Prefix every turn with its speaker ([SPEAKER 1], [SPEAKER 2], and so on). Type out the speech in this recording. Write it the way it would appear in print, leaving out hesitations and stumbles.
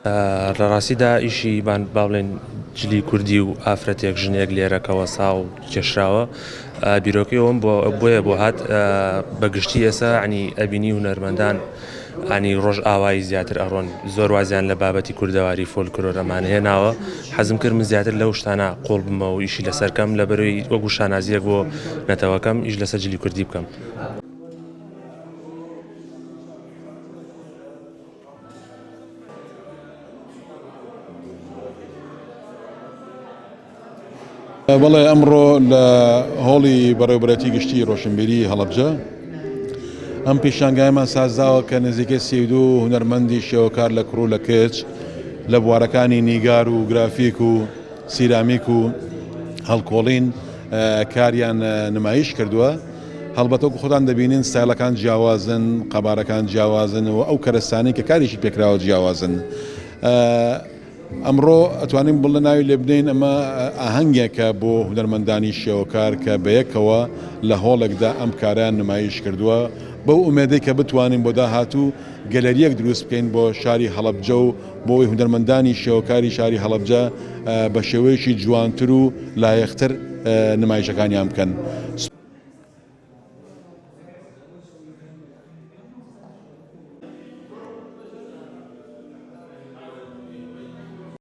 [SPEAKER 1] لە ڕاستیدا ئیشی با بڵێن جلی کوردی و ئافرەتێک ژنێک لێرە کە وەسا و کێشراوە بیرۆکەی ئەوم بۆ بۆیە بۆ هات بە گشتی ئێستا عنی ئەبینی هونەرمەندان عنی ڕۆژ ئاوایی زیاتر ئەڕۆن زۆر وازیان لە بابەتی کوردەواری فۆلکلۆر ئەمانە هێناوە حەزم کرد من زیاتر لەو شتانە قوڵ بمەوە و ئیشی لەسەر کەم لەبەرەی وەکو شانازیەک بۆ نەتەوەکەم ئیش لەسەر جلی کوردی بکەم.
[SPEAKER 2] بەڵێ ئەمڕۆ لە هۆڵی بەڕێوبەرێتی گشتی ڕۆشنبیری هەڵەبجە ئەم پیشانگایمان سازداوە کە نزیکەی 32 هونەرمەندی شێوەکار لە کوڕ و لە کچ لە بوارەکانی نیگار و گرافیک و سیرامیک و هەڵکۆڵین کاریان نمایش کردووە. هەڵبەتە وەکو خۆتان دەبینن ستایڵەکان جیاوازن، قەبارەکان جیاوازن و ئەو کەرەستانەی کە کاریشی پێکراوە جیاوازن. ئەمڕۆ ئەتوانین بڵێ ناوی لێ بنێین ئەمە ئاهەنگێکە بۆ هونەرمەندانی شێوەکار کە بەیەکەوە لە هۆڵێکدا ئەم کارەیان نمایش کردووە بەو ئومێدەی کە بتوانین بۆ داهاتوو گەلەرییەک دروست بکەین بۆ شاری هەڵەبجە و بۆ ئەوەی هونەرمەندانی شێوەکاری شاری هەڵەبجە بە شێوەیەکی جوانتر و لایەقتر نمایشەکانیان بکەن.